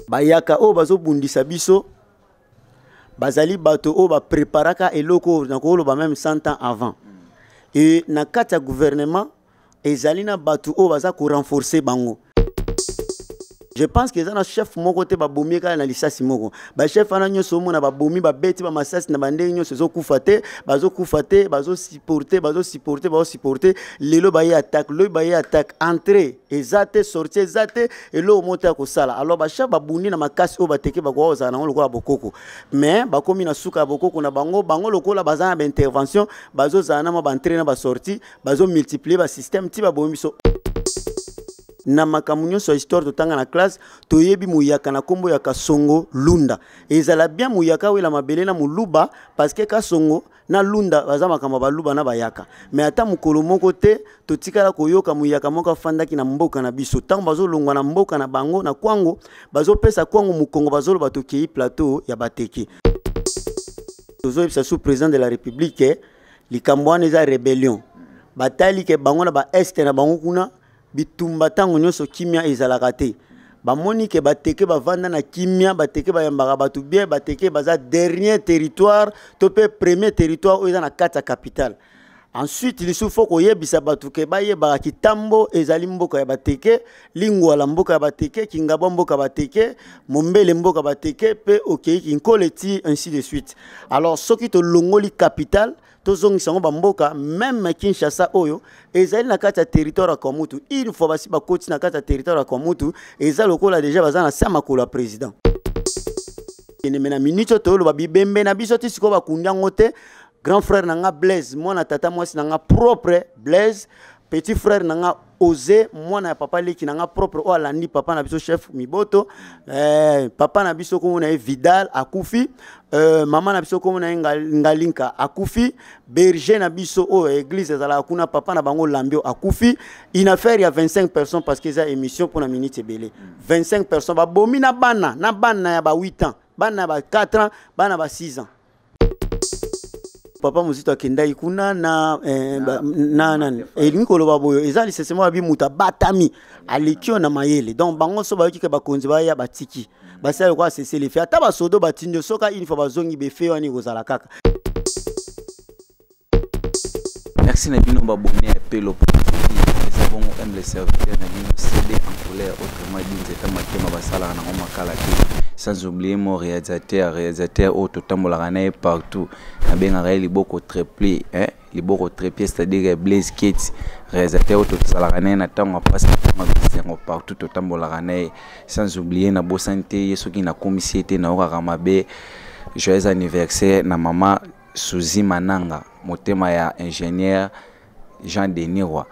Bayaka oyo bazobundisa biso bazali bato oyo bapreparaka eloko oyo nakoloba meme 100 ans avant. E na kati ya gouvernement ezali na bato oyo baza korenforce bango. Je pense que eza na chef moko te babomi ye kaka na lisasi moko. Bachef wana nyonso omona babomi, babeti bamasasi na bandenge nyonso, ezokufa te, bazokufa te, bazosupporte, bazosupporte, bazosupporte. Lelo baye attaque, lobi baye attaque, entrée eza te, sortie eza te, eloko moko te ya kosala. Alors bachef babundi na makasi oyo bateke bakoka kozala nango lokola bokoko, mais bakomi na suka ya bokoko na bango. Bango lokola baza na baintervention, bazozala na mwa baentrée na basortie, bazomultiplie basystème ti babomi biso. Na makambo nyonso ya histoire totanga na classe, toyebi muyaka na nkombo ya Kasongo Lunda. Ezala bien muyaka awela mabele na moluba, parce que Kasongo na Lunda baza makambo ya baluba na bayaka. Mais ata mokolo moko te totikala koyoka muyaka moko afandaki na mboka na biso. Ntango bazolongwa na mboka na bango na Kwango, bazopesa Kwango mokongo, bazoloba tokei plateau ya Bateke. Tozoyebisa sous président de la République likambo wana eza rébellion. Batali ke bango na ba este na bango kuna bitumba ntango nyonso, kimia ezalaka te. Bamoni ke Bateke bavanda na kimia, Bateke bayambaka bato bien, Bateke baza dernier territoire to mpe premier territoire oyo eza na kati ya capitale. Ensuite lisusu fo koyebisa bato ke bayebaka Kitambo ezali mboka ya Bateke, Lingwala mboka ya Bateke, Kingabwa mboka ya Bateke, Mombele mboka ya Bateke, mpe okei Kinkole ti ainsi de suite. Alors soki tolongoli capitale, tozongisa yango bamboka, même Kinshasa oyo ezali na kati ya territoire ya Kwamutu. Une fois basi bakoti na kati ya territoire ya Kwamutu, eza lokola deja baza na se makolo ya président. Eneme na minute oyo toyoloba, bibembe na biso ti sikoyo bakundi yango te. Grand frère na nga Blaise, mwana tata mwasi na nga propre Blaise, petit frère na nga Ose, mwana ya papa leki na nga propre oyo alandi papa na biso chef Miboto, papa na biso kombo na ye Vidal akufi, mama na biso kombo na ye Ngalinka akufi, berger na biso oyo église ezalaka kuna papa na bango Lambio akufi. Une affaire ya 25 personnes, parce que eza émission mpona minute ebele. 25 personnes babomi na bana, na bana ya ba 8 ans, bana ya ba 4 ans, bana ba 6 ans. Papa Mozito akendaki kuna na, na nani, elingi koloba boyo eza lisese moko abi moto abatami aleki yo na mayele. Donc bango so bayoki ke bakonzi baya, batiki basala lokola cessez-le-feu. Ata basodo batindi yo, soka une fois bazongi befe wana ekozala kaka. Merci na bino babone ya Pelo eza bongo humble serviteur na bino CD en couleur, autrement dit nzeta makema basalaka nango makala te. Sans oublier mon réalisateur, réalisateur oyo totambolaka na ye partout, nabengaka ye liboko triplé, hein? Liboko trépied, c'est-à-dire Blaise Kate, réalisateur oyo tozalaka na ye na ntango ya mpasi, na ntango ya bisengo, partout totambolaka na ye. Sans oublier, nabosani te ye, soki nakomisi ye te nayokaka mabe. Joyeux anniversaire na mama Suzy Mananga, motema ya ingénieur Jean Denis Roy.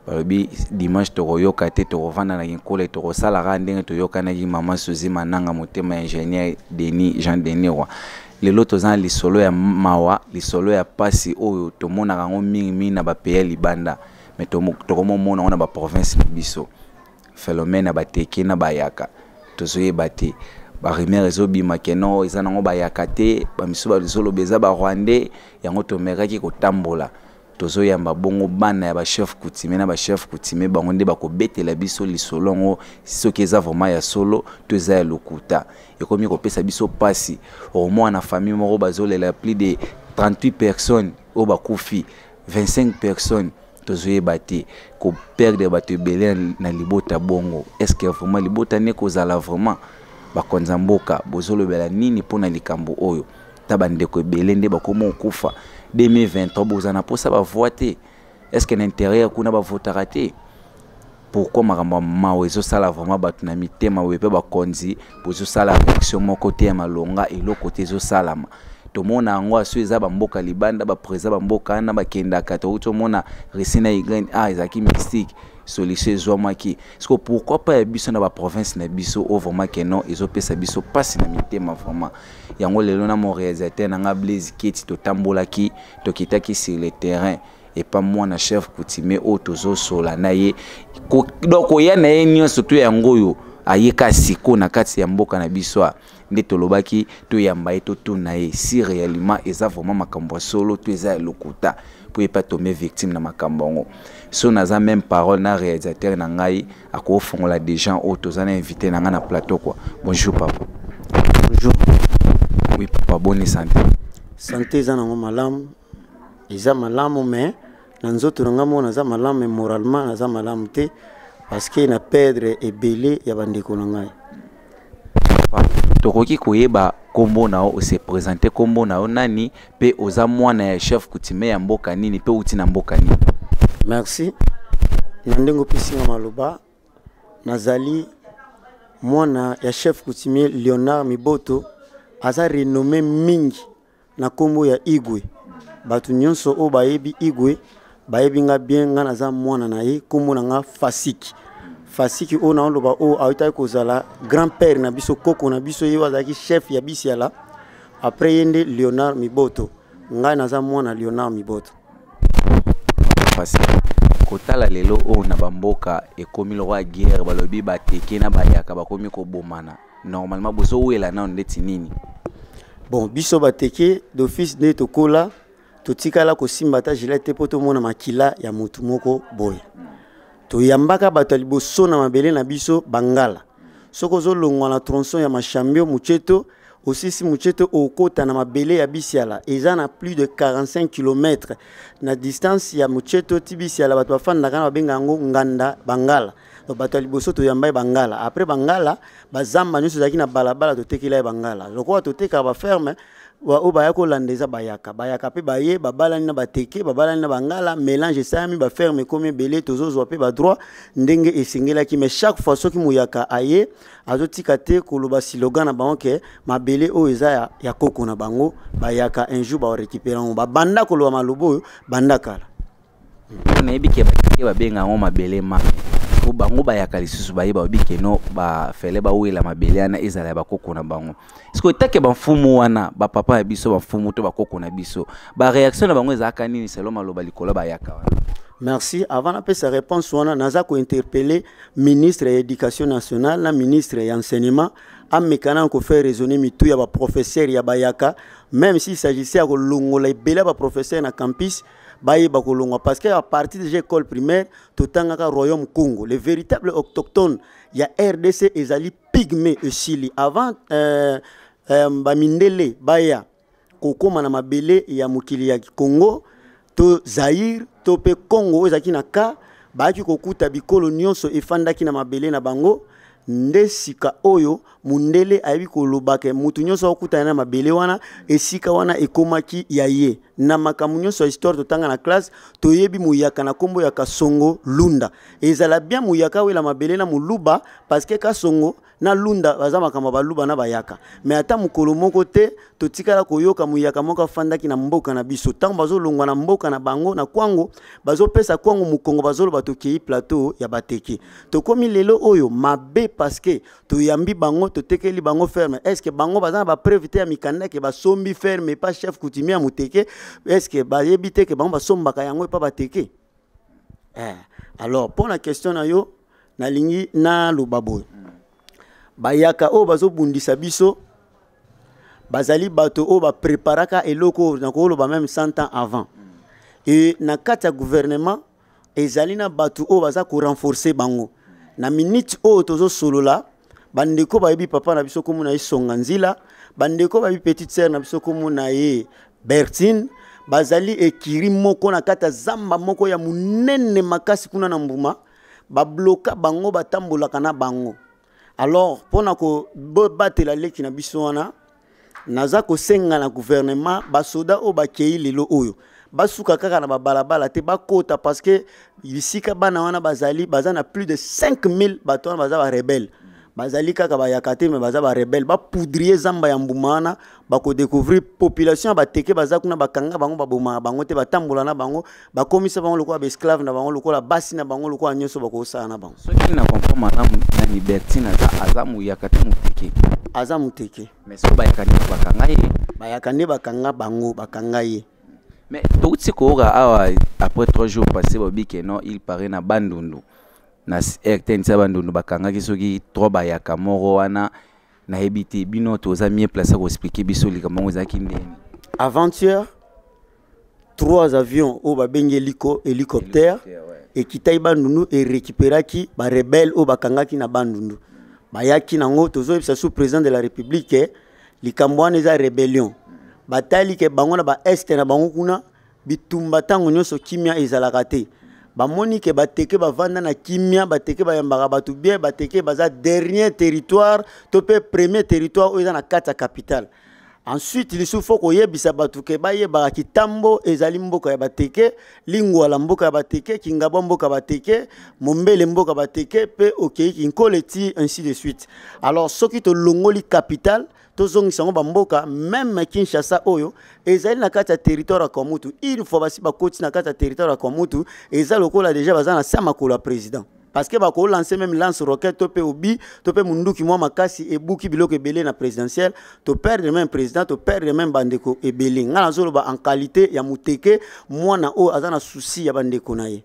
Balobi dimanche tokoyoka te, tokovanda na Kinkole, tokosalaka ndenge toyokanaki. Mama Suzy Mananga, motema ya ingénieur Denis Jean Denis Roy. Lelo toza na lisolo ya mawa, lisolo ya pasi oyo tomonaka yango mingimingi na bapays ya libanda, mais tokomomona yango na baprovince na biso. Phénomène ya Bateke na bayaka, tozoyeba te. Barumeur ezobima keno eza nango bayaka te, bamisu bazoloba eza barwandais. Yango tomekaki kotambola, tozoyamba bongo bana ya bachef coutumier na bachef coutumier, bango nde bakobetela biso lisolo yango, soki eza vraiment ya solo to eza ya lokuta. Ekomi kopesa biso mpasi. Okomona na famille moko bazolela plus de 38 personnes oyo bakufi, 25 personnes, tozoyeba te. Koperdre bato ebele na libota bongo, est ce que vraiment libota nde kozala vraiment? Bakonza mboka bozolobela nini mpona likambo oyo? Ta bandeko ebele nde bakoma kokufa. 2023 boza na mposa bavoi te. Est ce que na intérieur kuna bavotaka te? Pourquoi makambo ya mawa ezosala vraiment bato na mitema boye? Mpe bakonzi bozosala réaction moko te ya malonga, eloko te ezosalama. Tomona yango aso eza bamboka libanda, baprésident bamboka wana bakendaka. Touti omona Russie na Ukraine, ah, ezalaki mystique, solution ezwamaki. Siko pourquoi pas ya biso na baprovince na biso oyo vraiment ke non, ezopesa biso mpasi na mitema vraiment. Yango lelo na mon réalisateur na nga Blaise Keti totambolaki, tokitaki sur le terrain epa mwana chef coutumier oyo tozosola na ye. Donc koya na ye nyonso to yango oyo ayeka siko na kati ya mboka na biso nde tolobaki toyamba ye, totuna ye si réellement eza vraiment makambo ya solo to eza ya lokuta. mpo ye mpe atombe victime na makambo yango. So naza même parole na réalisateur na ngai, akofongola des gens oyo toza na invité na ngai na plateau quoi. Bonjour papa. Bonjour. Oui papa, bonne santé? Santé eza nango malamu, eza malamu, mais na nzoto na ngai moko naza malamu, mais moralement naza malamu te, parce que na perdre ebele ya bandeko na ngai. Tokoki koyeba nkombo na yo, ose présente, nkombo na yo nani, mpe oza mwana ya chef coutumier ya mboka nini, mpe outi na mboka nini? Merci na ndenge opesinga maloba. Nazali mwana ya chef coutumier Léonard Miboto, aza renommé mingi na nkombo ya Igwe. Bato nyonso oyo bayebi Igwe bayebi nga bien. Nga naza mwana na ye, nkombo na nga Fasiki. Fasiki oyo naoloba oyo awutaki kozala grand père na biso, koko na biso, ye oyo azalaki chef ya Bisiala. Après ye nde Léonard Miboto. Ngai naza mwana Léonard Miboto. Fasiki, kotala lelo oyo na bamboka ekomi lokola guerre, balobi bateke na bayaka bakomi kobomana. Normalement bozowela nano ndeti nini? Bon, biso bateke d'office nde tokola, totikala kosimba ata gilet te mpo tomona makila ya motu moko boye. Toyambaka bato ya liboso na mabele na biso, bangala. Soki ozolongwa na tronçon ya Mashambio Mucheto, osisi Mucheto, okota na mabele ya Bisiala, eza na plus de 45 km na distance ya Mucheto ti Bisiala. Bato bafandaka na babenga yango nganda bangala. Donc bato ya liboso toyamba ye bangala. Après bangala, bazamba nyonso ezalaki na balabala, totekela ye bangala. Lokola totekaka baferme oyo baya kolanda eza bayaka. Bayaka mpe baye babalani na bateke, babalani na bangala, mélange esalami, baferme ekomi ebele, tozozwa mpe badroit ndenge esengelaki. Mais chaque fois soki moyaka aye, azotika te koloba slogan na bango ke mabele oyo eza ya koko na bango. Bayaka un jour baorécupérer yango. Babanda koloba maloba oyo banda kala. Nayebi ke bateke babenga yango mabele ma po bango bayaka lisusu bayeba, bayebi ke no bafele bawela mabele wana ezala ya bakoko na bango. Sikoyo etake bamfumu wana, bapapa ya biso, bamfumu to bakoko na biso, baréaction na bango ezalaka nini selo maloba likolo bayaka wana? Merci. Avant napesa réponse wana, naza kointerpeller ministre ya Éducation nationale na ministre ya Enseignement, ameka na kofaire raisonner mitu ya baprofesseur ya bayaka. Même s'il s'agissait ya kolongola ebele ya baprofesseur na campus, bayeba kolongwa, parce que à partir déjà école primaire totangaka royaume Congo. Le véritable autochtone ya RDC ezali pygmée. Esili avant bamindele baya kokóma na mabele ya mokili ya Congo to Zaire to mpe Congo oyo ezalaki na ka, bayaki kokuta bikolo nyonso efandaki na mabele na bango. Nde sika oyo mundele ayebi koloba ke mutu nyonso akokutana na mabele wana, esika wana ekomaki ya ye. Na makambo nyonso ya histoire totanga na classe, toyebi muyaka na nkombo ya Kasongo Lunda. Ezala bien muyaka awela mabele na moluba, parce que Kasongo na Lunda baza makambo ya baluba na bayaka. Mais ata mokolo moko te totikala koyoka muyaka moko afandaki na mboka na biso. Ntango bazolongwa na mboka na bango na Kwango, bazopesa Kwango mokongo, bazoloba tokei plateau ya bateke. Tokomi lelo oyo mabe parce que toyambi bango, totekeli bango ferme. Est ce que bango baza na bapreuve te ya mikanda ke basombi ferme epa chef coutumier ya moteke? Est ce que bayebi te ke bango basombaka yango epa bateke? Alors, mpo na question na yo, nalingi naloba boye: bayaka oyo bazobundisa biso bazali bato oyo bapreparaka eloko oyo nakoloba même 100 ans avant. E na kati ya gouvernement ezali na bato oyo baza korenforcer bango. Na minute oyo tozosolola, bandeko bayebi papa na biso, komona ye Songa Nzila, bandeko bayebi petite sœur na biso, komona ye Bertine, bazali ekiri moko na kati ya zamba moko ya monene makasi kuna na Mbuma. Babloka bango, batambolaka na bango. Alors mpona kobatela leki na biso wana, naza kosenga na gouvernement, basoda oyo bakei lelo oyo basuka kaka na babalabala te, bakota, parce que bisika bana wana bazali, baza na plus de 5000. Bato wana baza barebelles, bazali kaka bayaka te, me baza barebelles. Bapoudrier zamba ya Mbuma wana, bakodécouvrir population ya bateke baza kuna. Bakanga bango, babomaka bango te, batambola na bango, bakomisa bango lokola baesclave na bango, lokola basi na bango, lokola nyonso bakosala na bango. Soki na comprendre malamu, nani, Bertine aza muyaka te, moteke? Aza moteke. Mais soki bayaka nde bakanga ye? Bayaka nde bakanga bango, bakanga ye. Mais touti koyoka awa, après 3 jours passé, babi ke non, il paraît na Bandundu, na RTNC ya Bandundu, bakangaki soki trois bayaka moko wana. Nayebi te, bino toza mieux placé koexpliquer biso likambo yango ezalaki ndeni. Avant-hier. Trois avions oyo babengi hélicoptère ekitaki Bandundu, erécupéraki barebelles oyo bakangaki na Bandundu, bayaki nango. Tozoyebisa sous président de la République ke likambo wana eza rébellion. Batali ke bango na baeste na bango kuna, bitumba ntango nyonso, kimia ezalaka te. Bamoni ke Bateke bavanda na kimia, Bateke bayambaka bato bien, Bateke baza dernier territoire to mpe premier territoire oyo eza na kati ya capitale. Ensuite lisusu, faut koyebisa bato ke bayebaka Kitambo ezali mboka ya Bateke, Lingwala mboka ya Bateke, Kingabwa mboka ya Bateke, Mombele mboka ya Bateke, mpe okei Kinkole ti ainsi de suite. Alors soki tolongoli capitale, tozongisa yango bamboka, même Kinshasa oyo ezali na kati ya territoire ya Kwamutu. Une fois basi bakoti na kati ya territoire ya Kwamutu, eza lokola déjà baza na se ya makolo ya président, parce que bakolancer même lance roquette to mpe obi to mpe munduki mwa makasi, ebuki biloko ebele na présidentielle, toperdre même président, toperdre même bandeko ebele. Ngai nazoloba en qualité ya moteke, mwana oyo aza na souci ya bandeko na ye.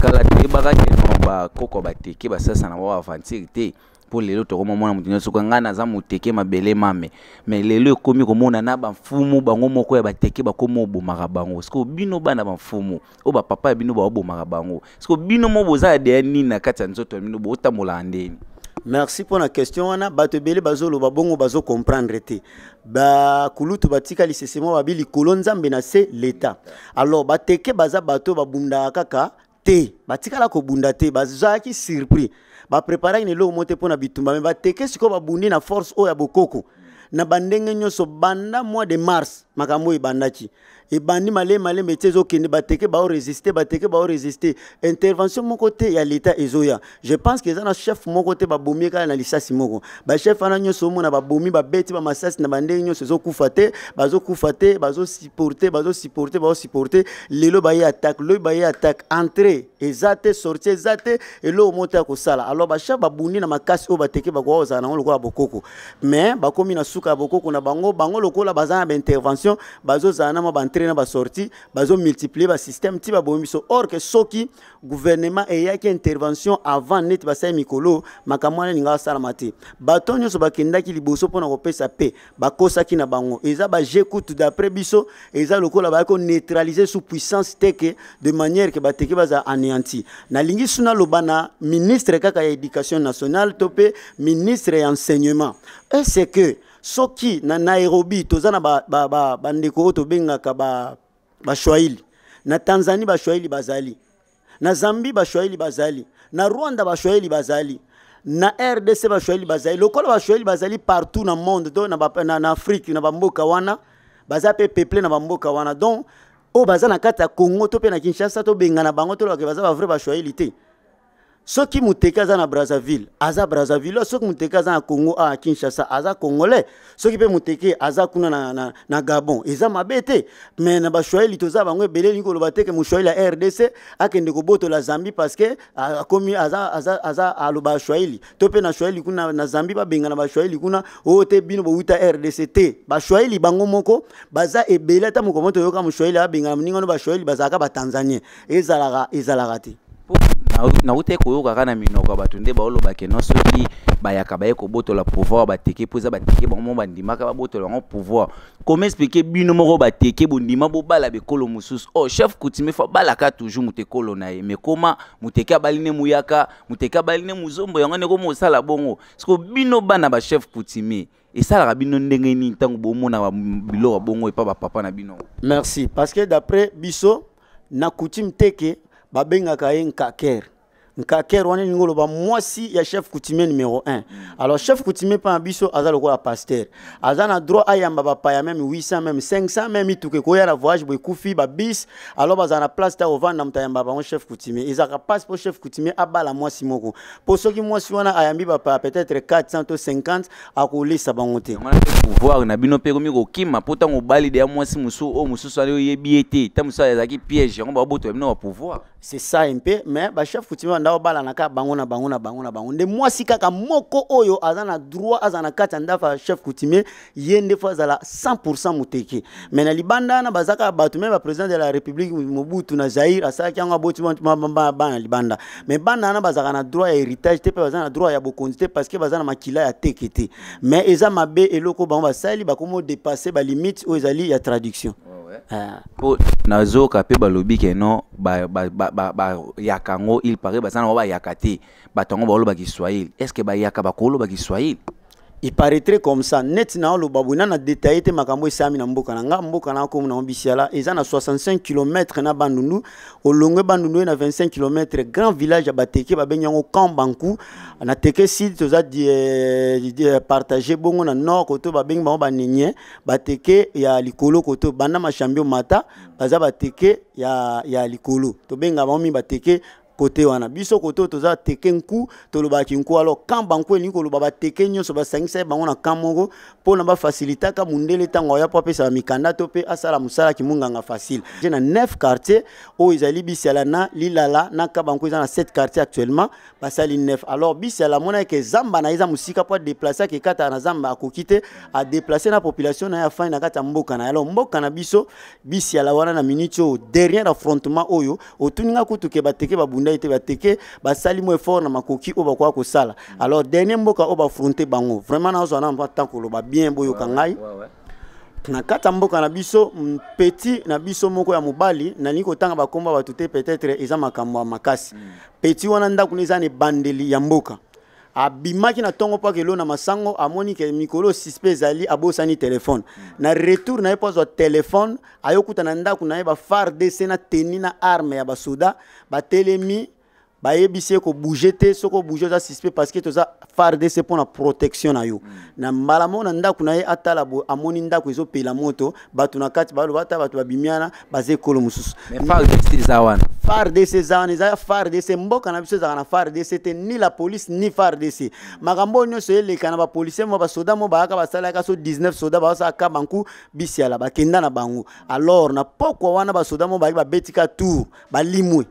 Kala toyebaka ke no bakoko Bateke basasa na bao aventure te, mpo lelo tokomomona moto nyonso ko ngai naza moteke, mabele mame. Mais lelo ekomi komona na bamfumu bango moko ya Bateke bakomi obomaka bango. Sikoyo bino bana bamfumu oyo bapapa ya bino baobomaka bango, sikoyo bino mo boza ya deya nini na kati ya nzoto ya bino? Bootambolaka ndeni? Merci mpo na question wana. Bato ebele bazoloba bongo, bazocomprendre te. Bakulutu batika lisese moko, babi: likolo Nzambe, na se l'État. Alors Bateke baza bato babundaka kaka te, batikala kobunda te, bazalaki surpris, bapréparaki na eloko moko te mpo na bitumba. Me Bateke sikoyo babundi na force oyo ya bokoko na bandenge nyonso. Banda mois de mars, makambo oyo ebandaki, ebandi malembe malembe ti ezokende. Bateke baorésister, Bateke baorésister, intervention moko te ya l'État ezoya. Je pense que eza na chef moko te babomi kaka na lisasi moko. Bachef wana nyonso omona babomi, babeti bamasasi na bandenge nyonso, ezokufa te, bazokufa te, bazosupporter, bazosupporter, bazosupporter. Lelo baye attaque, lobi baye attaque, entrée eza te, sortie eza te, eloko moko te ya kosala. Alors bachef babundi na makasi oyo Bateke bakoka kozala nango lokola bokoko, mais bakomi na suka ya bokoko na bango. Bango lokola baza na baintervention, bazozala na mwa baentrée na basortie, bazomultiplier basystème ti babomi biso. Or ke soki gouvernement eyaki intervention avant, neti basali mikolo, makambo wana elinga asalama te. Bato nyonso bakendaki liboso mpona kopesa pe bakosaki na bango, eza baje kutu. D'après biso, eza lokola bayaki koneutraliser sous puissance teke, de manière ke Bateke bazala anéanti. Nalingi su naloba na ministre kaka ya Éducation nationale to mpe ministre ya Enseignement: est ce que soki na Nairobi toza na bandeko ba oyo tobengaka Baswahili, ba na Tanzanie Baswahili bazali, na Zambie Baswahili bazali, na Rwanda Baswahili bazali, na RDC Baswahili bazali, lokola Baswahili bazali partout na monde to na Afrique, na bamboka wana baza mpe peuple na bamboka wana, donc oyo baza na kati ya Congo to mpe na Kinshasa, tobengana bango, tolobake baza bavrai Baswahili te? Soki moteke aza na Brazzaville, aza Brazzaville. Soki moteke aza na Congo, a Kinshasa, aza Congolais. Soki mpe moteke aza kuna na Gabon, eza mabe te. Mais na Baswahili toza bango ebele. Elingi koloba te ke Moswahili ya RDC akende kobotola Zambie parce que akomi aza aloba Swahili, to mpe na Swahili kuna na Zambie babengana Baswahili kuna oyo te, bino bowuta RDC te. Baswahili bango moko baza ebele. Ata mokomo toyoka Moswahili abengana moninga no, Baswahili bazalaka Batanzanien, ezalaka te. Nauti koyoka kaka na minoko ya bato nde baoloba ke no, soki bayaka, baye kobotola pouvoir Bateke, mpo eza Bateke bango moko bandimaka babotola bango pouvoir. Comment expliquer bino moko Bateke bondima bobala bekolo mosusu? Oh, chef coutumier faut abalaka toujours moto ekolo na ye, mais koma moteke abali ne muyaka, moteke abali ne muzombo, yango nde koma osala bongo. Siko bino bana bachef coutumier, esalaka bino ndenge nini ntango bomona biloko ya bongo epa bapapa na bino? Merci. Parce que d'après biso na coutume teke, babengaka ye nkaker. Nkaker wana elingi oloba mwasi ya chef coutumier numéro 1. Alors chef coutumier mpa na biso aza lokola pasteur, aza na droit ayamba bapaya, même 800, même 500, même mituka ekoya na voyage boye ekufi babis, alors bazala na place ta kovanda, moto ayamba bango chef coutumier. Ezalaka passe mpo chef coutumier abala mwasi moko, mpo soki mwasi wana ayambi bapaya peut-être 400 to 50, akolesa bango te. Yango wana mpe pouvoir na bino mpe ekomi kokima, mpo ntango obali deya mwasi mosusu, oyo mosusu ali oyebi ye te, ta mosusu azalaki piège, yango babotola bino bapouvoir. C'est ça un peu. Mais bachef coutumier banda obalana kaka bango na bango na bango na bango nde. Mwasi kaka moko oyo aza na droit aza na kati ya ndako ya chef coutumier, ye nde faut azala 100 moteke. Mais na libanda wana baza kaka bato. Mais baprésident de la République Mobutu na Zaire asalaki yango, aboti bana libanda, mais bana wana bazalaka na droit ya héritage te, mpe baza na droit ya bokonzi te, parce que baza na makila ya teke te. Mais eza mabe eloko bango basali, bakomi odépasser balimite oyo ezali ya tradition. Ouais. Po nazoyoka mpe balobi ke non, bayaka yango, il paraît baza nango bayaka te. Bato yango baoloba kiswahili. Est ce que bayaka bakoloba kiswahili? Il paraîtrait comme ça. Neti na oloba boye, na détaillé te makambo esalami na mboka na nga. Mboka na komi nango Bisiala, eza na 65 km na Bandundu. Olongwe Bandundu, ye na 25 km, grand village ya Bateke, babengi yango Camp Banku. Na Teke Sud toza partage bongo na nord, koto babengi bango Banenye, Bateke ya likolo. Koto banda Mashambio mata, baza Bateke ya likolo, tobenga bango mingi Bateke kote wana. Biso kote oyo toza Teke Nku, tolobaki Nku. Alors camp Banku elingi koloba Bateke nyonso basangisa ye bango na camp moko mpona bafacilitaka mundele ntango aya mpo apesa bamikanda to mpe asala mosala kimunganga facile. Na 9 quartier oyo ezali Bisiala na Lilala na Kabanku, eza na 7 quartier actuellement, basali 9. Alors Bisiala amonaki ke zamba na ye eza mosika mpo adéplacer, ake ekataka na zamba, akoki te adéplacer na population na ye, afandi na kati ya mboka na ye. Alors mboka na biso Bisiala wana, na minute oyo, dernier affrontement oyo otuninga kutu ke Bateke babunda ye te, Bateke basali mo effort na makoki oyo bakoka kosala. Alors dernier mboka oyo baaffronter bango vraiment, nazwa na mwa temps koloba bien, boyoka ngai. Na kati ya mboka na biso, petit na biso moko ya mobali, nalingi kotanga bakombo ya bato te, peut-être eza makambo ya makasi. Petit wana, ndako na eza na ebandeli ya mboka. Abimaki na ntongo mpo akelo na masango, amoni ke mikolo suspect ezali, abosani telefone. Na retour na ye mpo azwa telefone, ayokuta na ndako na ye ba FARDC na tenue na arme ya basoda batelemi. Bayebisi ye kobouger te, soki obouger oza suspect, parce que toza FARDC mpo na protection na yo. Na mbala moko na ndako na ye, atala boye, amoni ndako ezopela moto, bato na kati baloba ata bato babimi wana baza ekolo mosusu. Mais FARDC eza wana? FARDC eza wana, eza FARDC. Mboka na biso ezalaka na FARDC te, ni la police ni FARDC. Makambo oyo nyonso eleka na bapolicier mo, basoda mo bayaka, basalaka so 19 soda, baosalaka Banku Bisiala, bakenda na bango. Alors na pokwa wana, basoda mo bayaki, babetika tour, balimwe.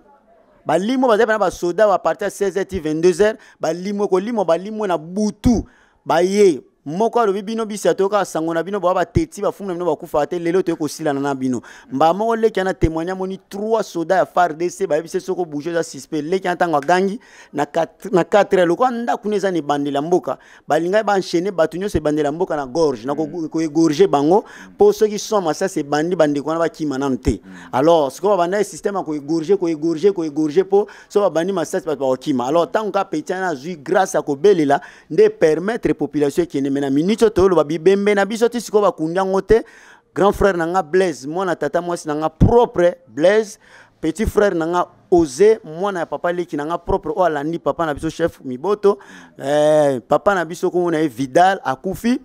Balimwe, bazali mpena basoda à partir ya 16h ti 22h. Balimwe kolimwa, balimwe na butu. Baye moko alobi: "Bino bisi toyoka sango na bino, bawa bateti bafumu na bino bakufaka te, lelo toye kosilana na bino." Mbala moko leki ana témoigne, amoni 3 soda ya FARDC, bayebisi soki obouger eza suspect. Leki ana ntango agangi na 4 heures, lokola ndako eza na ebandeli ya mboka, balingaki baenchaîner bato nyonso ebandeli ya mboka na gorge, na koégorger bango, mpo soki son masasi ebandi, bandeko wana bakima nanu te. Alors sikoyo babandaki système ya koégorger, koégorger, koégorger, mpo so babandi masasi, bato bakokima. Alors ntango kaka petit wana azwi grâce ya kobelela nde permettre population ekende. Me na minute oyo toyoloba, bibembe na biso ti sikoyo bakundi yango te. Grand frère na nga Blaise, mwana tata mwasi na nga propre Blaise, petit frère na nga Ose, mwana ya papa leki na nga propre oyo alandi papa na biso chef Miboto, papa na biso kombo na ye Vidal akufi,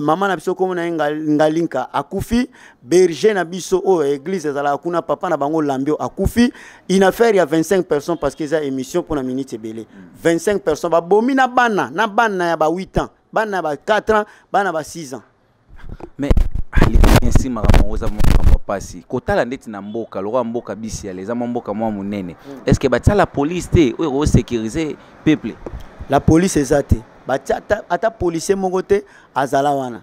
mama na biso kombo na ye Ngalinka akufi, berger na biso oyo église ezalaka kuna, papa na bango Lambio akufi. Une affaire ya 25 personnes, parce que eza émission mpona minute ebele. 25 personnes babomi, na bana, na bana ya ba 8 ans, bana ya ba 4 ans, bana ba 6 ans. Mais ainsi makambo yango eza makambo mpasi kotala ndeti na mboka lokola mboka Bisiala, eza mwa mboka mwa monene. Est ce que batia la police te oyo ekosécuriser peuple? La police eza te. Batia ata policier moko te azala wana.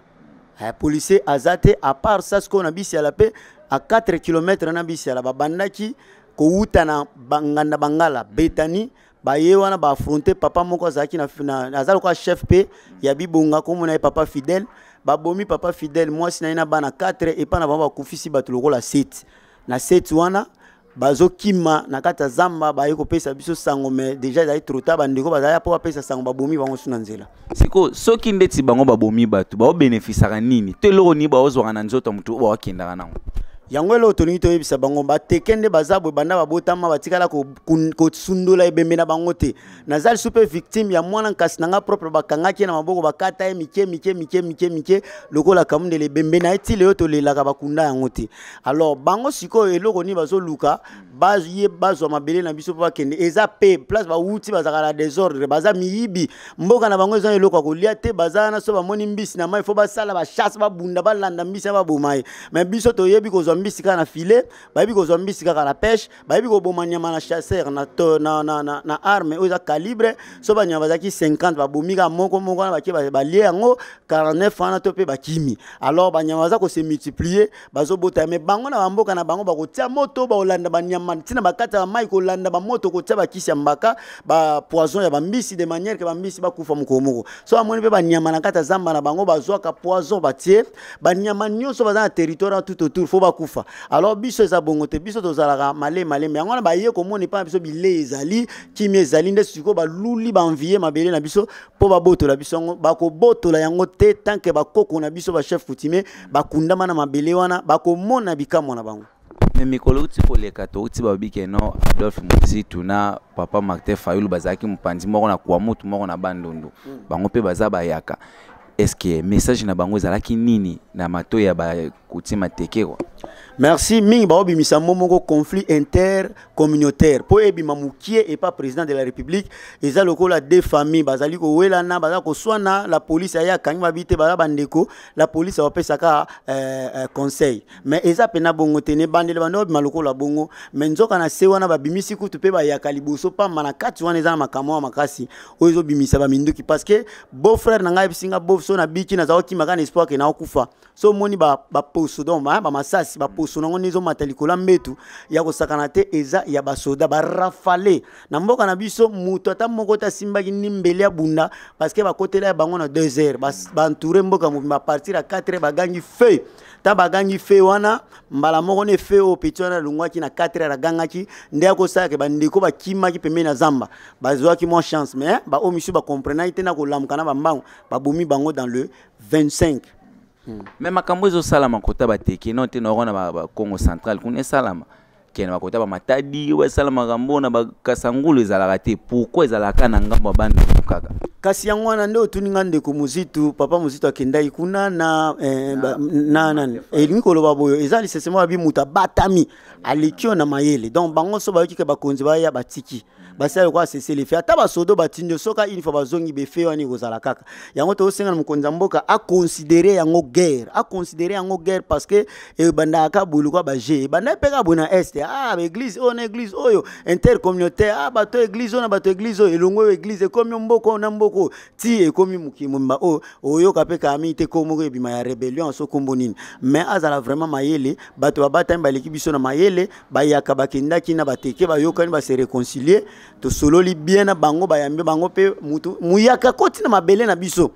Policier aza te. À part ça, sikoyo na Bisiala mpe, à 4 km na Bisiala, babandaki kowuta na nganda Bangala Betani, baye wana baaffronter papa moko azalaki na aza lokola chef mpe ya bibonga, komona ye papa Fidèle. Babomi papa Fidèle, mwasi na ye na bana 4. Epai na bango bakufisi bato lokola 7. Na 7 wana bazokima na kati ya zamba, baye kopesa biso sango, mais déjà ezali trop tard. Bandeko bazali mpo bapesa sango, babomi bango su na nzela. Siko soki ndeti bango babomi bato, baobénéficiaka nini to eloko nini baozwaka na nzoto ya motu oyo baokendaka nango? Yango eloko tolingi toyebisa bango. Bateke nde baza boye, banda babotama batikala kosundola ebembe na bango te. Naza lisu mpe victime ya mwana nkasi na nga propre, bakangaki ye na maboko, bakata ye mike mike mike mike mike lokola kamundele. Ebembe na ye ti lelo tolelaka, bakunda yango te. Alors bango sikoyo eloko nini bazoluka? Baye bazwa mabele na biso mpo bakende. Eza pe place bawuti, bazalaka na désordre, baza miyibi. Mboka na bango eza eloko ya kolia te. Baza wana, so bamoni mbisi na mai, fo basala bachasse, babunda, balanda mbisi na baboma ye. Mais biso toyebi kozwa mbisi kaka na filet, bayebi kozwa mbisi kaka na pêche, bayebi koboma nyama na chasseur, na, to, na, na, na, na arme oyo eza calibre. So banyama bazalaki 50, babomi kaka moko moko wana, bakie balie yango 49 wana to mpe bakimi. Alors banyama baza kose multiplier, bazobota. Me bango na bamboka na bango bakotia moto, bakolanda banyama ntina bakati ya bamai, kolanda bamoto, kotia bakisi ya mbaka, bapoison ya bambisi, de manière ke bambisi bakufa mokolo moko. So bamoni mpe banyama na kati ya zamba na bango, bazwaka poison, batie banyama nyonso baza na territoire tout autour, fo bakufa. Bakokufa. Alors biso eza bongo te, biso tozalaka malemi malemi. Yango wana baye komona epai na biso bilei ezali, kimia ezali, nde sikoyo baluli baenvie mabele na biso mpo babotola biso yango. Bakobotola yango te tant que bakoko na biso, bachef coutumier, bakundama na mabele wana. Bakomona bikamwa na bango. Mais mikolo euti koleka, touti balobi ke no Adolphe Muzitu na papa Martin Fayulu bazalaki mopanzi moko na Kwamutu moko na Bandundu. Bango mpe baza bayaka. Est ce que message na bango ezalaki nini na matoi ya bakutima teke kwa? Merci mingi. Baobimisa mo moko conflit intercommunautaire mpo ebima mokie epa président de la République. Eza lokola deux familles bazali kowelana, baza koswana. La police aye, akangi babi te, baza bandeko. La police abapesaka conseil, mais eza mpena bongo te. Ne bandele bando babima lokola bongo, mais nzoka na se wana babimisi kutu mpe bayaka liboso pamba. Na kati wana eza na makambo ya makasi oyo ezobimisa baminduki, parce que beau frère na ngai ayebisinga beau so nabiki, naza kokima kaka na espoir ke nakokufa. So omoni baposo, donc bamasasi, baposo nango nde ezomata likolo ya mbetu ya kosakana te. Eza ya basoda barafale na mboka na biso. Moto ata moko te asimbaki ni mbeli ya bunda, parce que bakotela ya bango na 2 heures, baentouré mboka mobimba. À partir ya 4 heures bagangi feu. Ta bagangi feu wana mbala moko, ne feu oyo petit wana alongwaki na 4 heures, agangaki nde akosalaka. Bandeko bakimaki pembeni na zamba, bazwaki mwa chance, mais baoyo misusu bakomprenaki te na kolamuka na bambango, babomi bango dans le 25. Mais makambo ezosalama kota bateke no te noko na bakongo central kuna, esalama kende bakota bamatadi oyo esalamaka mbo na bakasangulu ezalaka te. Pourquoi ezalaka na ngambo ya Bandundu kaka? Kasi yango wana nde otuni nga, ndeko Mozitu. Papa Mozitu akendaki kuna na nani. Elingi koloba boyo, eza lisese moko babi: moto abatami aleki yo na mayele. Donc bango so bayoki ke bakonzi baya, batiki basala lokola cessez-le-feu. Ata basodo batindi yo, soka une fois bazongi, befe wana ekozala kaka. Yango tozosenga na mokonzi ya mboka aconsidérer yango guerre, aconsidérer yango guerre, parce que ebandaka kaka boye lokola baje ebandaki mpe kaka boye na Est. Ah, baéglise oyo na église oyo, intercommunautaire. Ah, bato église oyo na bato église oyo, elongo oyo église ekomi mboka oyo na mboka oyo, ti ekomi mokili mobimba. Oyo oyoka mpe kaka mingi te, ko moko ebima ya rébellion so kombo nini. Mais azala vraiment mayele. Bato babatami baleki biso na mayele. Bayaka bakendaki na bateke, bayokani, base réconcilier, tosololi bien na bango, bayambi bango mpe. Mutu muyaka koti na mabele na biso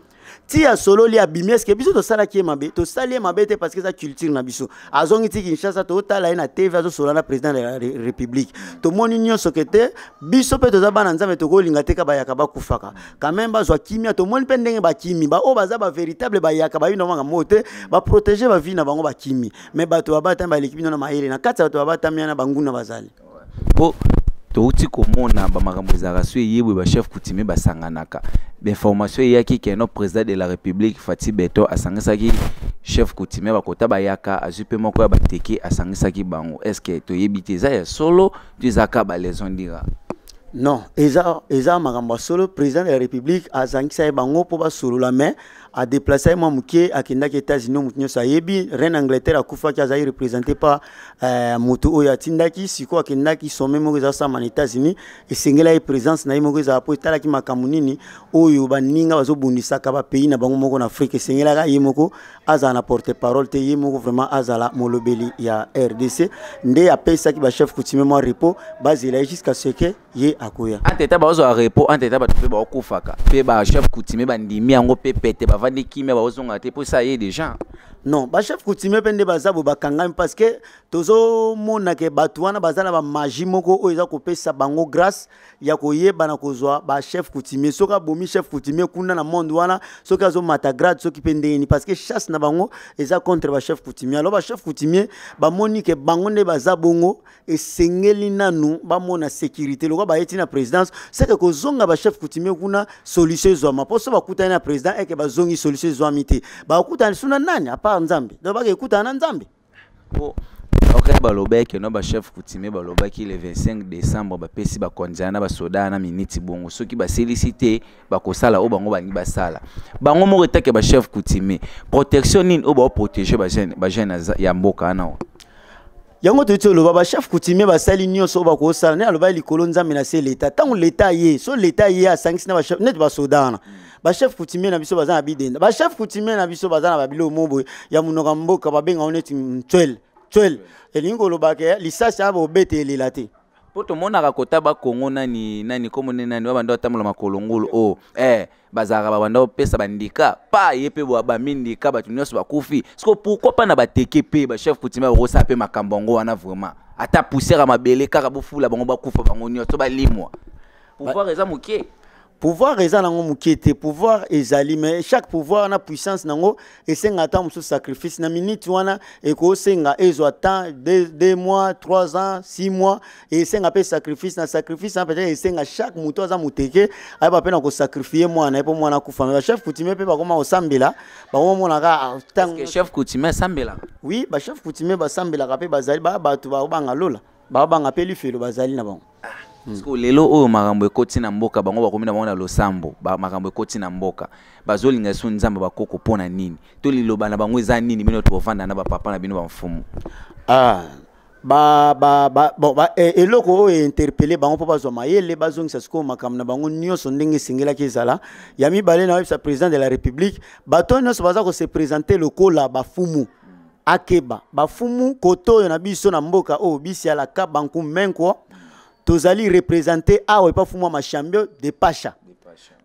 ti asololi, abimi. Eske biso tosalaki ye mabe? Tosali ye mabe te, parce que eza culture na biso. Azongi ti Kinshasa, totala ye na TV, azosola na président de la République. Tomoni nyonso ke te, biso mpe toza bana Nzambe, tokolinga te ka bayaka bakufaka. Quand même bazwa kimia. Tomoni mpe ndenge bakimi. Baoyo baza bavéritable bayaka, bayi na makambo te, baprotéger bavie na bango, bakimi. Mais bato babatami baleki bino na mayele. Na kati ya bato babatami wana, banguna bazali. Mpo touti komona bamakambo ezalaka so eyebwe, bachef coutumier basanganaka. Bainformation eyaki keno président de la République Fatshi Béton asangisaki chef coutumier bakota bayaka, azwi mpe moko ya bateke, asangisaki bango. Est ce que toyebi te, eza ya solo to ezaka balaison dira? Non, eza makambo ya solo. Président de la République azangisa ye bango mpo basolola, mais adéplacer ye mwa moke, akendaki États-Unis. Motu nyonso ayebi, reine Angleterre akufaki, azali représenté pa motu oyo atindaki. Sikoyo akendaki sommet moko ezasalama na États-Unis, esengeli ye présence na ye moko ezala mpo etalaki makambo nini oyo baninga bazobundisaka bapays na bango moko na Afrique. Esengelaka ye moko azala na porte parole te, ye moko vraiment azala molobeli ya RDC. Nde apesaki bachef coutumier mwa repos, bazela ye jusqu'à ce que ye akoya. Entre temps bazozwa repos, entre temps bato mpe baokufaka mpe. Bachef coutumier bandimi yango mpe pete, bavandi kimia, baozonga te mpo esa ye déjà. Non, bachef coutumier mpe nde baza boye, bakangami, parce que tozomona ke bato wana baza na bamagie moko oyo eza kopesa bango grâce ya koyeba na kozwa bachef coutumier. Soki abomi chef coutumier kuna na monde wana, soki azomata grade, soki mpe ndenge nini, parce que chasse na bango eza contre bachef coutumier. Alors bachef coutumier bamoni ke bango nde baza bongo, esengeli nanu bamona sécurité. Lokola bayeti na présidence, seke kozonga bachef coutumier kuna, solution ezwama. Mpo so bakutani na président eke bazongi, solution ezwami te. Bakutani suna nani à part Nzambe? Donc bakekutana na Nzambe. Po ok, balobaki no bachef coutumier balobaki le 25 décembre, bapesi bakonzi na basoda na miniti bongo. Soki basilisi te, bakosala oyo bango balingi basala bango moko. Etake bachef coutumier, protection nini oyo baoprotéger bajeune ya mboka wana? Yango toyeti oloba, bachef coutumier basali nyonso oyo bakosala. Nde alobaki likolo Nzambe, na se leta. Ntango leta ye, so leta ye asangisi na bachef neti basoda wana, bachef coutumier na biso baza na bidenda. Bachef coutumier na biso baza na babiloko mo boye ya monoko ya mboka, babenga ngo neti ntwele. Ntwele elingi koloba ke lisasi aya bobete elela te. Mpo tomonaka kota bakongo nani nani kombo nde nani babanda batambola makolo ngulu o oh, eh, bazalaka babanda kopesa bandika pa ye mpe bami ndika bato nyonso bakufi. Siko pourquoi pa na bateke mpe bachef coutumier bakosala mpe makambo yango wana vraiment? Ata poussière ya mabele kaka bofula bango, bakufa bango nyonso, balimwa. Pouvoir eza moke. Pouvoir eza nango moke te, pouvoir ezali, mais chaque pouvoir na puissance nango. Esenga ata mosusu sacrifice na minute wana, ekosenga ezwa temps 2 mois, 3 ans, 6 mois. Esenga mpe sacrifice na sacrifice wana, peut-être esenga chaque moto aza moteke ayeba mpe na kosacrifier mwana ye mpo mwana akufa. Mais bachef coutumier mpe bakoma kosambela, bakoma monaka. Ntango chef coutumier asambelaka? Oui, bachef coutumier basambelaka mpe, bazali baa bato baobanga lola, baobanga mpe lifelo, bazali na bango. Parce que lelo oyo makambo ekoti na mboka, bango bakomi na bango na losambo. Makambo ekoti na mboka, bazolinga so Nzambe bakoko mpo na nini? To liloba na bango eza nini? Bino tovanda na bapapa na bino bamfumu. Ah, ba, ba, ba, bon, ba, eh, eloko oyo interpellé bango mpo bazwa mayele, bazongisa sikoyo makambo na bango nyonso ndenge esengelaki ezala. Ya mibale, na oyebisa président de la République, bato nyonso baza kose présenter lokola bafumu, akeba. Bafumu koto oyo na biso na mboka oyo bisialaka banku menkwa, tozali représente awa epa fumu ya Mashambio de Pacha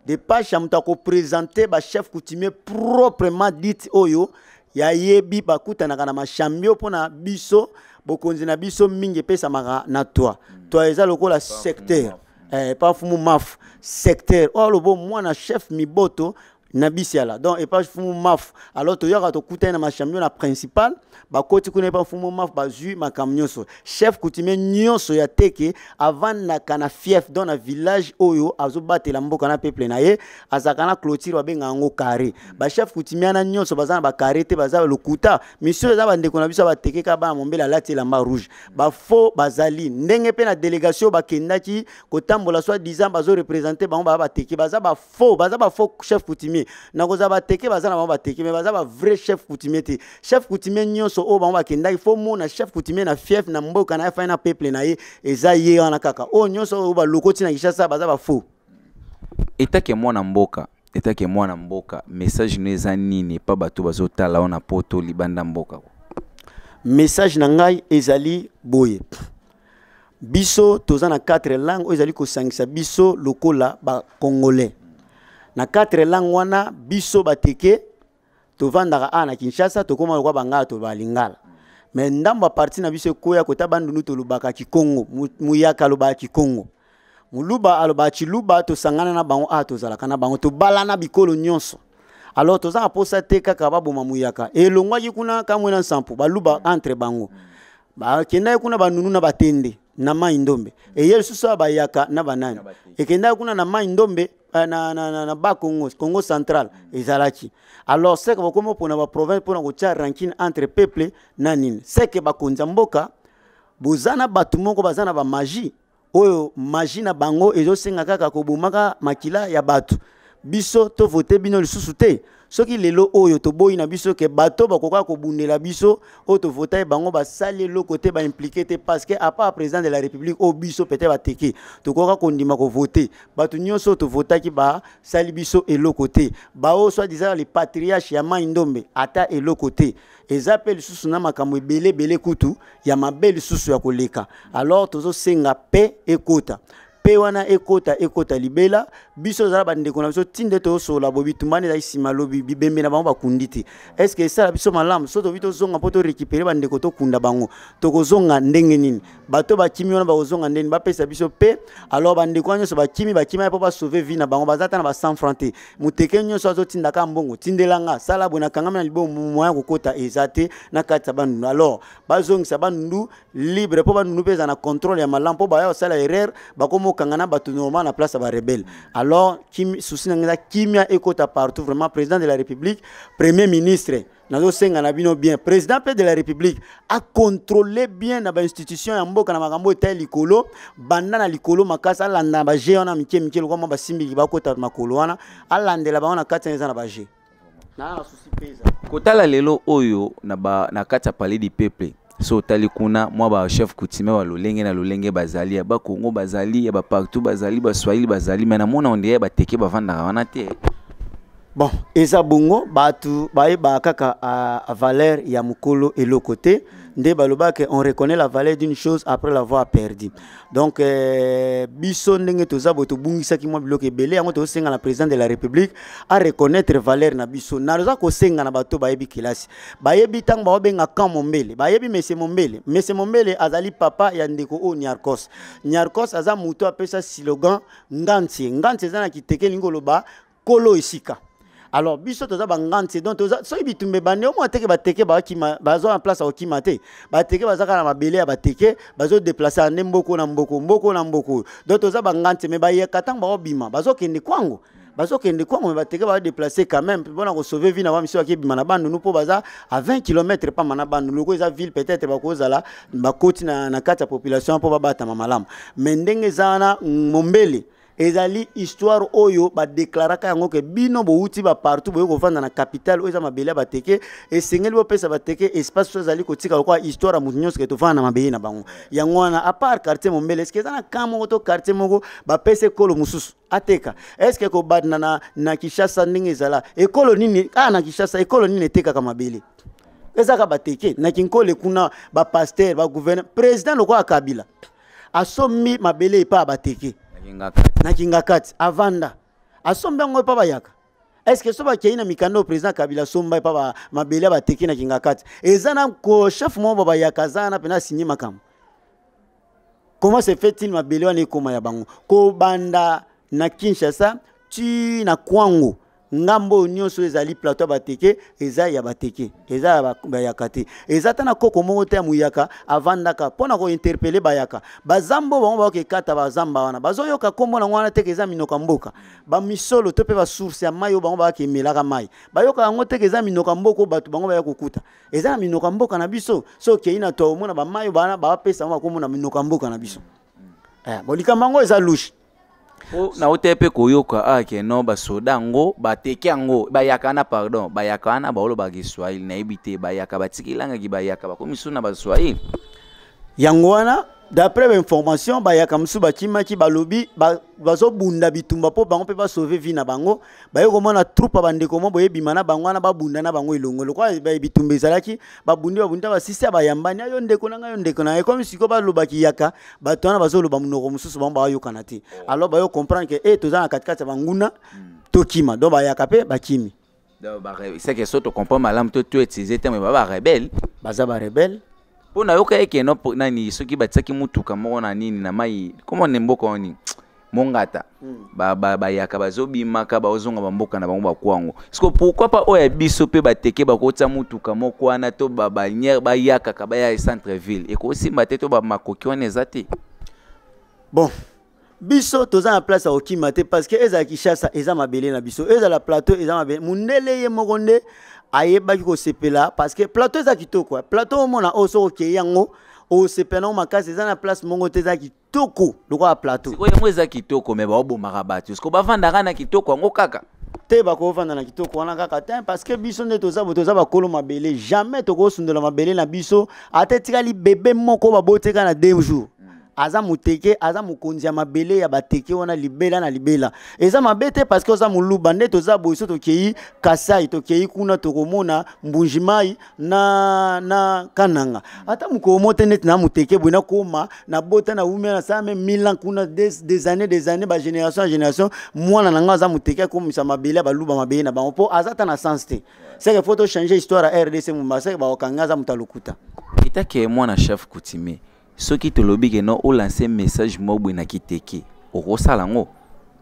de Pacha. Moto akoprésente bachef coutumier proprement dit oyo yayebi, bakutanaka na Mashambio. Mpona biso, bokonzi na biso mingi epesamaka na toi toi, eza lokola secteur, epa fumu mafu secteur oyo alobo mwana chef miboto na bisiala, donc epa fumu mafu. Alors toyaka, tokutani na Mashambio na principal, bakoti kuna epa fumu mafu, bazwi makambo nyonso. Chef coutumier nyonso ya teke avandaka na fief, donc na village oyo azobatela mboka na peuple na ye, azalaka na clôture, babengaka yango carré. Bachef coutumier wana nyonso baza na bacarré te, baza lokuta. Mission eza bandeko na biso ya bateke kaka bana mombele alati elamba rouge, bafaux bazali ndenge mpe na délégation bakendaki kotambola, soit disant bazoreprésente bango, baza bateke, baza bafaux, baza bafaux chef coutumier. Na kozala bateke, baza na bango bateke, mais baza bavrai chef coutumier te. Chef coutumier nyonso oyo bango bakendaki, faut mona chef coutumier na fief, na mboka na ye, afai na peuple na ye, eza ye wana kaka. Oyo nyonso oyo balokoti na Kinshasa baza bafaux. Etake mwana mboka, etake mwana mboka, message no eza nini epa bato bazotala oyo na poto, libanda mboka? Message na ngai ezali boye: biso toza na quatre langue oyo ezali kosangisa biso lokola bacongolais. Na quatre langue wana, biso bateke tovandaka awa na Kinshasa, tokóma lokola bangala, tolobaka lingala, mais ndambo ya parti na biso ekoya kota Bandundu, tolobaka kikongo, muyaka alobaka kikongo, moluba alobaka chiluba. Tosangana na bango awa, tozalaka na bango, tobalana bikolo nyonso. Alors toza na posa te kaka baboma muyaka elongwaki kuna kamwe na nsampu baluba entre bango, bakendaki kuna banunu na batende na mai ndombe, eye lisusu awa bayaka na banani ekendaki kuna na mai ndombe, na Bakongo, Congo central ezalaki. Alors seke bakomi mpona baprovince mpona kotia rancune entre peuple na nini. Seke bakonzi ya mboka boza na bato moko baza na bamagie oyo magie na bango ezosenga kaka kobomaka makila ya bato. Biso tovote bino lisusu te. Soki lelo oyo toboyi na biso ke bato bakoka kobundela biso oyo tovota ye, bango basali eloko te, baimpliqué te, parce que à part président de la République oyo biso peut-être bateke tokoka kondima kovote, bato nyonso oyo tovotaki basali biso eloko te. Bao soit disant le patriarche ya mai ndombe, ata eloko te. Eza mpe lisusu na makambo ebele ebele kutu ya mabe lisusu ya koleka. Alors tozosenga mpe ekota mpe wana ekota, ekota libela. Biso tozala bandeko na biso ntinda tozosola bo bitumba ezali nsima lobi, bibembe na bango bakundi te. Est ce que esala biso malamu so tobi tozonga mpo torécupérer bandeko, tokunda bango? Tokozonga ndenge nini? Bato bakimi wana bakozonga ndeni? Bapesa biso mpe. Alors bandeko wana nyonso bakimi, bakimi mpo basauve vie na bango, baza ata na ba 100 franc te. Moteke nyonso azotindaka mbongo, tindelanga, sala boye, nakangami na libongo, moyen kokota eza te na kati ya Bandundu. Alors bazongisa Bandundu libre mpo Bandundu mpe eza na contrôle ya malamu, mpo baya kosala erreur, bakoma okanga na bato normal na place ya barebele. Alors souci na ngai eza kimia ekota partout vraiment. Président de la République, premier ministre, nazosenga na bino bien. Président mpe de la République acontrôle bien na bainstitution ya mboka, na makambo etali likolo, banda na likolo makasi, alanda na baje wana mike mike lokwa mwa basimbiki bakota makolo wana, alandela bango na kati wana eza na baje na souci mpe eza. Kotala lelo oyo na kati ya Palais du Peuple, so otali kuna mwa bachef coutumier ba lolenge na lolenge bazali, ya bakongo bazali, ya bapartout bazali, baswahili bazali, mais namona ondire bateke bavandaka wana te. Bon, eza bongo, bato bayebaka kaka a valeur ya mokolo eloko te. Nde balobaka, on reconnaît la valeur d'une chose après l'avoir perdu. Donc biso ndenge toza boye, tobungisaki mwa biloko ebele. Yango tozosenga na président de la République a reconnaître valeur na biso. Naza kosenga na bato bayebi kelasi, bayebi ntango baobenga camp Mombele, bayebi Mese Mombele. Mese Mombele azali papa ya ndeko oyo Niarkos. Niarkos aza moto apesa slogan "Ngantie". Ngantie eza na kiteke, elingi koloba kolo esika. Alors biso toza bangantie, donc toza, soki bitumba ebandi, omona teke bateke bakima, bazwa na place ya kokima te. Bateke baza kaka na mabele ya bateke, bazodéplacer nde mboko na mboko, mboko na mboko. Donc toza bangantie, mais bayeka ntango baobima, bazokende kwango, bazokende kwango, mais bateke bazodéplacer quand même mpona kosauver vie na ba miso. Bakebima na Bandundu mpo baza à 20 km pamba na Bandundu. Loko eza ville, peut-être bakozala bakoti na kati ya population mpo babatama malamu. Mais ndenge eza wana, Mombele ezali histoire oyo badéclaraka yango ke bino bowuti bapartout, boye kovanda na capitale oyo eza mabele ya bateke. Esengeli bopesa bateke espace so ezali kotika lokola histoire ya motu nyonso ke tovanda na mabele na bango. Yango wana, à part quartier Mombele, est-ce eza na camp moko to quartier moko bapesa ekolo mosusu ateka? Est-ce kobanda na Kinshasa, ndenge ezala, ekolo nini kaka na Kinshasa, ekolo nini etekaka mabele? Ezaka bateke. Na Kinkole kuna, bapasteur, bagouverneur, président lokola Kabila asombi mabele epa ya bateke na Kingakati, avanda, asombi yango epa bayaka. Est-ce so bakei na mikanda oyo président Kabila asomba epa mabele ya bateke na Kingakati, eza na ko chef moko bayaka aza wana mpena asinye makambo? Comment se fait-il mabele wana ekóma ya bango? Kobanda na Kinshasa ti na Kwango, ngambo oyo nyonso ezali plateau ya bateke, eza ya bateke, eza ya bayaka te. Eza ta na koko moko te ya muyaka avandaka mpo na kointerpeller bayaka. Bazamba bango baoke ekata bazamba wana, bazoyoka nkombo nango wana teke eza minoko ya mboka. Bamisolo to mpe basource ya mai oyo bango bayaka emelaka mai, bayoka yango teke eza minoko ya mboka oyo bato bango baya kokuta. Eza na minoko ya mboka na biso. So okei na to omona bamai oyo bana bapesa bango bakomona minoko ya mboka na biso. Bon, likambo yango eza louche. Po nauta mpe koyoka ake no basoda yango bateke yango, bayaka wana, pardon, bayaka wana baolobaka Kiswahili. Nayebi te, bayaka batikilangaki, bayaka bakomi su na Baswahili. Yango wana, d'après bainformation, bayaka mosusu bakimaki, balobi bazobunda bitumba mpo bango mpe basauver vie na bango. Baye komona troupe ya bandeko mo boyebima na bango wana, babunda na bango elongo. Lokola bitumba ezalaki, babundi, babundi ta basisi ya bayambani, ayo ndeko na ngai, yo ndeko na ngai. Ekomi sikoyo balobaki yaka, bato wana bazoloba monoko mosusu, bango bayokana te. Alors bayo comprendre ke e toza na katikati ya banguna, tokima. Donc bayaka mpe bakimi. Donc c'est que so tocomprend malamu to utiliser terme ba barebelle. Baza barebelle. Mpo nayoka eke no nani, soki batiaki mutuka moko na nini na mai, komo na mboka wani Mongata, bayaka bazobimaka, bazonga bamboka na bango bakwango. Siko pourquoi pas oyo ya biso mpe bateke bakotia mutuka moko wana to baniere, bayakaka baya centre ville, ekosimba te to bamakoki wana eza te? Bon, biso toza na place ya kokima te, parce que ezala Kinshasa, eza mabele na biso, ezala plateau, eza mabele. Mundele ye moko nde ayebaki kosepela, parce que plateau eza kitoko. Plateau omona oyo, soki okei yango, osepela nango makasi. Eza na place moko te eza kitoko lokola plateau. Sikoyo yango eza kitoko, mais baobomaka bato. Siko bavandaka na kitoko yango kaka? Te, bakovanda na kitoko wana kaka te, parce que biso nde toza boye, toza bakolo mabele. Jamais tokosundola mabele na biso. Ata etikali bebe moko baboteka na 2 jours, aza moteke, aza mokonzi ya mabele ya bateke wana libela na libela. Eza mabe te, parce que oza moluba. Nde toza boye, so tokei Kasai, tokei kuna, tokomona Mbunjimai na Kananga. Ata mokolo mo te neti na moteke boye, nakoma nabota, na wumia, nasala mais 1000 ans kuna, des années, des années, bagénération ya génération, mwana na nga aza moteke, akomisa mabele ya baluba mabele na bango, mpo aza ata na sens te. C'est que faut tochanger histoire ya RDC mobimba. C'est que bakokanga, aza moto alokuta. Etake mwana chef coutumier, soki tolobi ke no olance message moko boye na kiteke, okosala yango?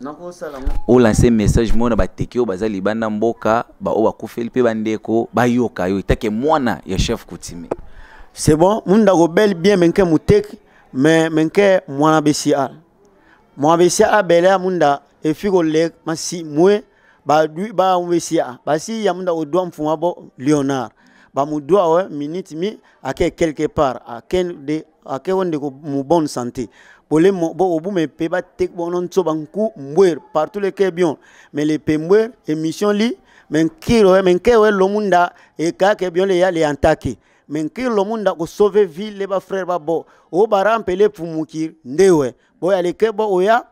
Nakosala yango. Olance message moko na bateke oyo baza libanda mboka, baoyo bakufeli mpe bandeko, bayoka yo etake mwana ya chef coutumier. C'est bon. Munda ko bel bien menke mutek, mais menke mwana besi al mwana besi a bele munda efi ko le masi mwe ba du ba besi a basi ya munda o doit mfuma bo Léonard ba mu doit we minute mi ake quelque part ake de ake wonde ko mu bonne santé bole mo bo obu me pe ba tek bono ntso banku mbwer partout le ke bien, mais le pe mbwer émission li men kiro men ke we lo munda e ka ke bien le ya le antake men kiro munda ko sauver vie le ba frère ba bo o barampe le pfumukir ndewe bo ya le ke bo oya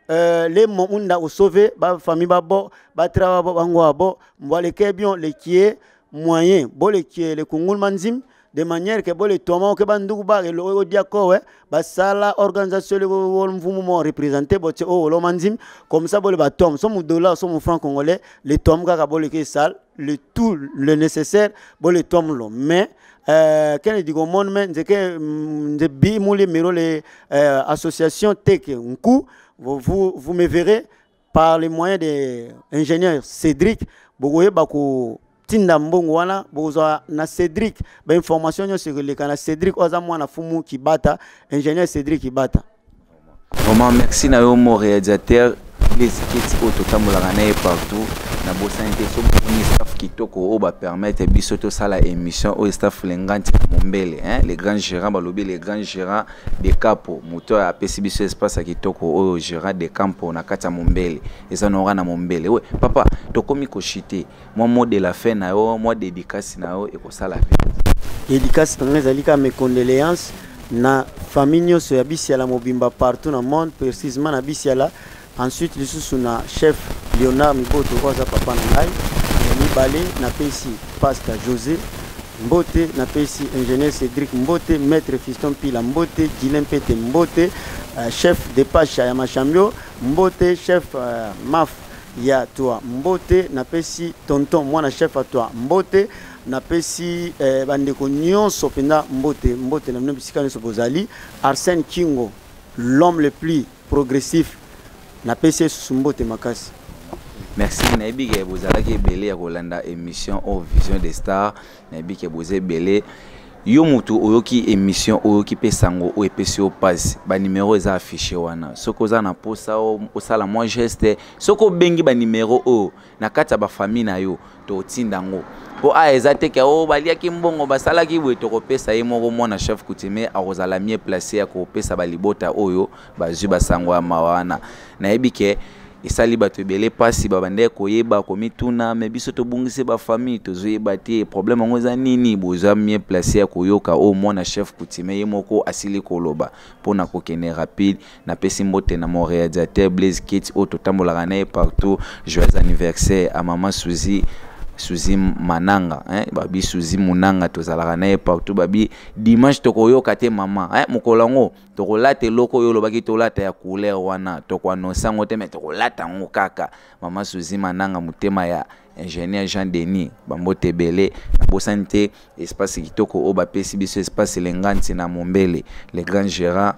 le munda ko sauver ba famille ba bo ba tra ba bo bango bo mbwa le ke bien le kie moyen bo le kie le kungul manzim. De manière que bole toma ke banduku ba lo dia ko basala organisation le wol mvumu mo représenter bote o lo manzim comme ça bole ba tom so mu dollar, so mu franc congolais, le tom kaka bole ke sal le tout le nécessaire bole tom lo. Mais kene digo mon me nzeke nze bi muli miro le association teke nku, vous me verrez par les moyens de ingénieur Cédric bokoye bako tinda mbongo wana. Bokozwa na Cédric bainformation nyonso ekoleka na Cédric oyo aza mwana fumu Kibata, ingénieur Cédric Kibata. Vraiment merci na yo, mo réalisateur Blaise Keti oyo totambolaka na ye partout. Nabosani te, soki omoni staff kitoko oyo bapermettre biso tosala émission oyo, staff Lenganti ya Mombele, hein? Les grands gérants, balobi les grands gérants de Capo, moto oyo apesi biso espace ya kitoko oyo, gérant de Campo na kati ya Mombele, eza nora na Mombele. We papa, tokomi koshite. Mwa mot de la fin na yo, mwa dédicace na yo ekosala bien. Dédicace na ngai ezali kaka mes condoléances na famille nyonso ya Bisiala mobimba partout na monde, précisément na Bisiala. Ensuite lisusu na chef Léonard Miboto oyo aza papa na ngai. Ya mibale, napesi pasteur José mbote, napesi ingénieur Cédric mbote, maître Fiston Pila mbote, Gilin Pete mbote, chef de pacha ya Machambio mbote, chef maf ya toi mbote, napesi tonton mwana chef ya toi mbote, napesi bandeko nyonso mpenza mbote, mbote na bino bisika nyonso bozali. Arsène Kingo, l'homme le plus progressif, napesi ye susu mbote makasi. Merci. Nayebi ke bozalaki ebele ya kolanda émission oyo Vision des Stars. Nayebi ke boza ebele. Yo motu oyoki émission, oyoki mpe sango oyo epesi yo mpasi, banimero eza affiché wana. Soki oza na mposa osala mwa geste, soki obengi banimero oyo na kati ya bafamille na yo, totinda yango. Mpo aya eza te ke oyo baliaki mbongo, basalaki boye. Tokopesa ye moko mwana chef coutumier, akozala mieux placé ya kopesa balibota oyo bazwi basango ya mawa wana. Nayebi ke esali bato ebele mpasi, babandaki koyeba komituna: me biso tobungisi bafamille, tozoyeba te problème yango eza nini. Boza mieux placé ya koyoka oyo mwana chef coutumier ye moko asili koloba. Mpona kokende rapide, napesi mbote na mon réalisateur Blaise Kit oyo totambolaka na ye partout. Joyeux anniversaire à mama Suzy, Suzy Mananga, hein? Babi Suzy Munanga, tozalaka na ye partout. Babi dimanche tokoyoka te mama, hein? Mokolo yango tokolata eloko oyo olobaki tolata ya couleur wana, tokoannonce yango te, me tokolata yango kaka. Mama Suzy Mananga, motema ya ingénieur Jean Denis, bambote ebele. Nabosani te espace kitoko oyo bapesi biso, espace Lenganti na Mombele, le grand gérant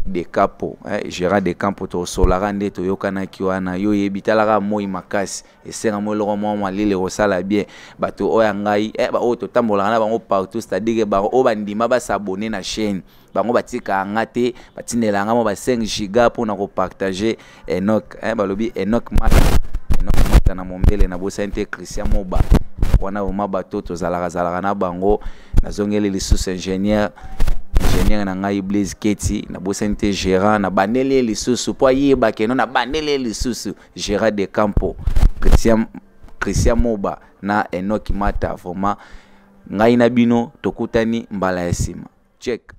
de Capo, eh, gérant de Campo. Tosolaka nde toyokanaki wana. Yo oyebi, talaka moi makasi, esenga mo eloko mwa malili kosala bien. Bato oyo ya ngai, eh, oyo totambolaka na bango partout, c'est-à-dire bango oyo bandima bas'abonner na chaîne, bango batikaka nga te, batindelaka nga mo ba 5 giga mpona kopartage. Enoch, eh, balobi Enoch Mata, Enoch Mata na Mombele. Nabosani te Christian Moba wana. Vraimen bato tozalaka zalaka na bango. Nazongeli lisusu ingénieur na ngai Blaise Keti. Nabosani te gérant, nabandeli ye lisusu mpo ayeba keno nabandeli ye lisusu, gérant de Campo, Christian Moba na Enoch Mata. Vraiment ngai na bino tokutani mbala ya nsima. Check.